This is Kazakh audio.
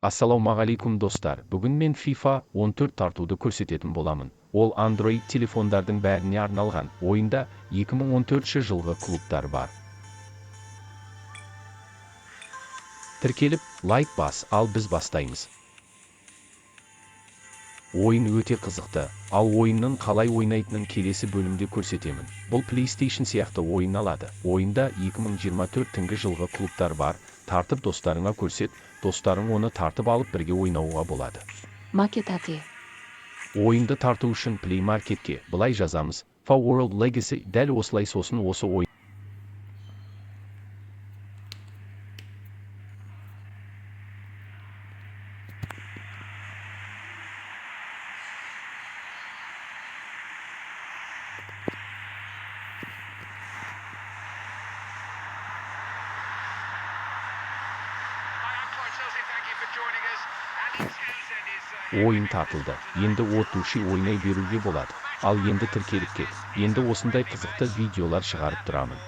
Ассалаумағалейкум, достар! Бүгін мен FIFA 14 тартуды көрсететін боламын. Ол Android телефондардың бәріне арналған. Ойында 2014 жылғы клубтар бар. Тіркеліп, лайк бас, ал біз бастаймыз. Ойын өте қызықты, ал ойынның қалай ойнайтынын келесі бөлімде көрсетемін. Бұл PlayStation сияқты ойын алады. Ойында 2024 жылғы клубтар бар. Тартып достарыңа көрсет, достарың оны тартып алып, бірге ойнауға болады. Макет ате. Ойынды тарту үшін Play Marketке былай жазамыз: FIFA World Legacy, дәл осылай. Сосын осы ойын тартылды. Енді от души ойнай беруге болады. Ал енді тіркеліп кет. Енді осындай қызықты видеолар шығарып тұрамын.